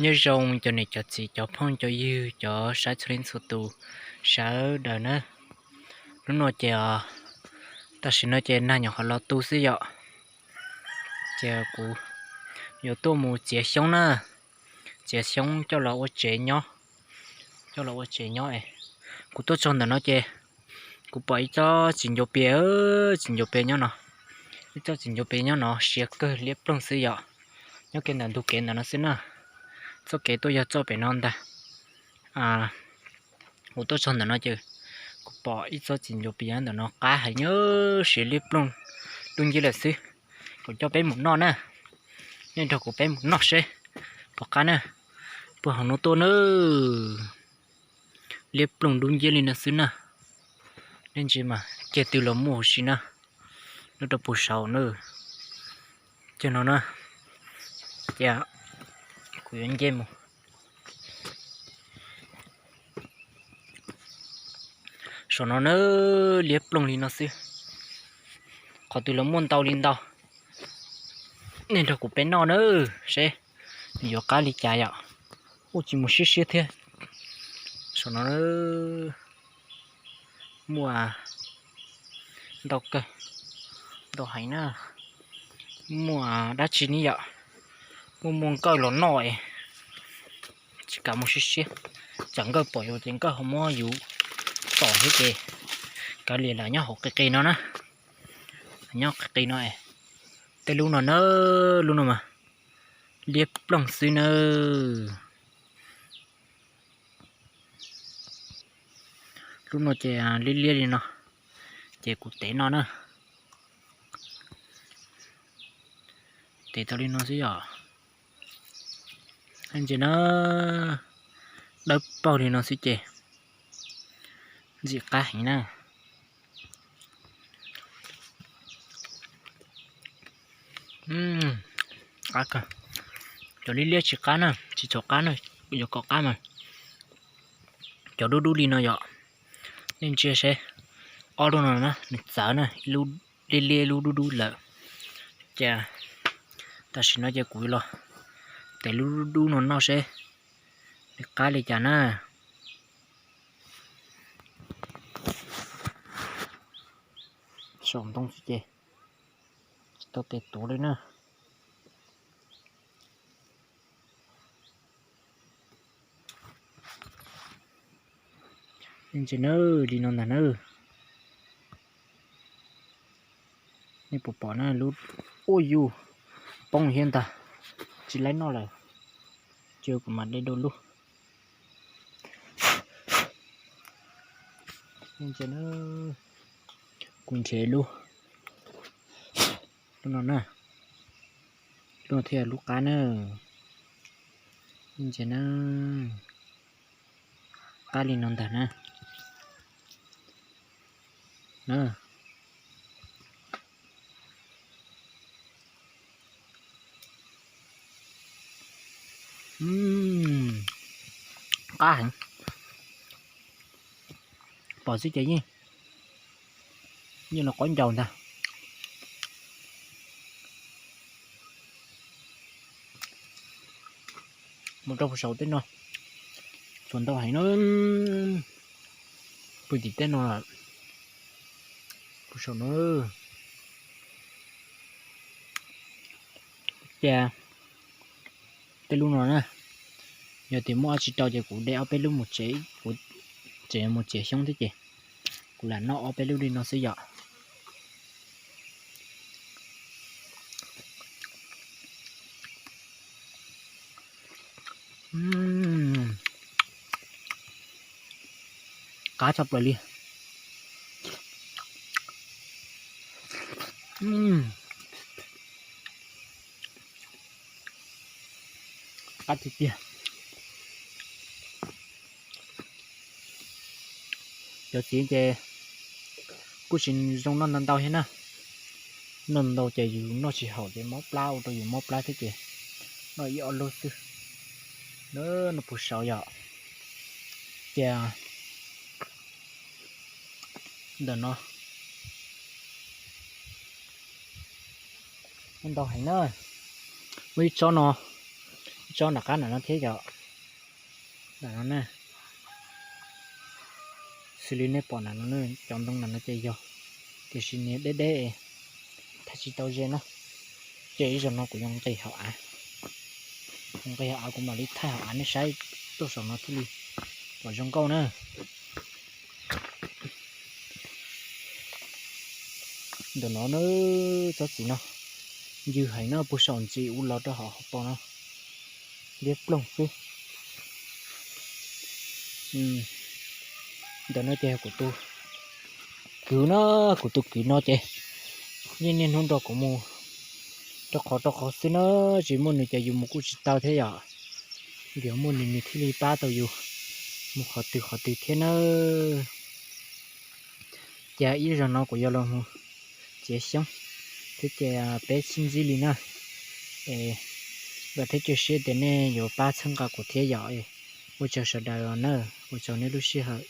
Nyob zoo cov niam cov txiv cov phooj cov ywg cov saib txhua leej txhua tus sawv daws na. Hnub no ces, tam sim no ces nag nyuam qhuav los tu xwb yom. Ces kuv yuav tuaj mus txiav xyoob na, txiav xyoob coj los ua tsev nyob, coj los ua tsev nyob es. Kuv tuaj txog ntawm no ces kuv pom ib tsob txiv ncuav pias, txiv ncuav pias nyob no, ib tsob txiv ncuav pias nyob no siav kawg liab ploog xwb yom. Nyob kiag ntawm ntug kev ntawm no xwb na, txoj kev tuaj yog txoj pem no ntag. Kuv tuaj txog ntawm no ces kuv pom ib tsob txiv ncuav pias ntawm no qab heev, siav liab ploog dub nciab lawm xwb. Kuv coj peb mus noj na, nej nrog kuv peb mus noj seb puas qab na, puag hauv no tuaj na. Liab ploog dub nciab li no xwb na. Nej ntsia mas cag twg los muaj huv si na, nyob rau puag saud na. Cag no na, ces kuv yuav nce mus. Saum no na, liab ploog li no xwb. Qhov twg los muaj ntau li ntau. Nej nrog kuv peb noj na, seb yuav qab li cas yom. Ua tsis mus siab siab thiab. Saum no muaj ntau kawg, ntau heev na. Muaj dab tsi ne yom, muaj muaj nkawj los noj es tsis kam mus siab siab. Tsam nkawj pom yus ces nkawj ho muab yus tom thiab ces kav liam lam nyob hauv qis qis no na. Nyob qis qis no es. Tej lub no na, lub no mas liab ploog xwb na. Lub no ces liab liab li no, ces kuv tev no na. Tev tau li no xwb yom. Ntsia na, dawb paug li no xwb ces ntxim qab heev na. Qab kawg. Cov liab liab tsis qab na, tsis txaus qab na, yuav kom qab mas cov dub dub li no yom. Nej ntsia seb, ob lub no na nws txawv na, ib lub liab liab ib lub dub dub lawm. Ces tam sim no ces kuv los tev lub dub dub no noj seb nws qab li cas na. Saum ntoo xwb ces tsis tau tes tuav li na. Ntsia na, li no ntag na. Nej puas pom na, lub, ua yus poob thiab ntag, tsis laib noj lawm. Cia kuv mam de dua lub. Ntsia na, kuv nrhiav lub, lub no na, lub no thiaj lub qab na. Ntsia na, qab li no ntag na. Qab heev. Pom xwb ces yeej, yeej los qaub ncaus ntag. Mus rau puag saum tej no, tsuas ntau heev na. Puag tim tej no, puag saum no. Ces tej lub no na, yog tias muaj ob tsis rau ces kuv de ob peb lub mus tsev, kuv tseem mus txiav xyoob thiab ces kuv lam noj ob peb lub li no xwb yom. Qab tshaj plaws li. Qab tiag tiag. Cov txiv ces kuj tsis zoo noj ntau ntau thiab na. Noj ntau ces yus noj tsis haum ces mob plab ua rau yus mob plab thiab ces noj ib ob lub xwb. Noj puag saud yom. Ces ntawm no ntau heev na. Muaj ib tsob no, ib Tsob nram qab nram no thiab yom. Nram no na, xws li nej pom nram no, cov ntoo nram no ces yog, tiam sis nws deb deb, thaij tsis tau ze na. Ces ib zaug no kuv yuav nqis hauv av, kuv nqis hauv av kuv mam li thaij hauv av nej saib, tuaj saum no thiaj li pom zoo nkauj na. Ntawm no na, tsob txiv no ncw heev no, puag saum ntsis ua los rau hauv hauv paus no, liab ploog xwb. Ntawm no ces kuv tus kwv no, kuv tus kwv no ces yeej niaj hnub nrog kuv mus rau qhov rau qhov xwb na, tsis muaj nws ces yus mus kuj tsis tau thiab yom. Yuav muaj nws nws thiaj li pab tau yus mus qhov twg qhov twg thiab na. Ces ib zaug no kuv yuav los mus txiav xyoob thiab ces peb sib ntsib li na. Es vam thiab cia siab tias nej yuav pab txhawb nqa kuv thiab yom. Ua tsaug sawv daws na, ua tsaug nej lub sij hawm.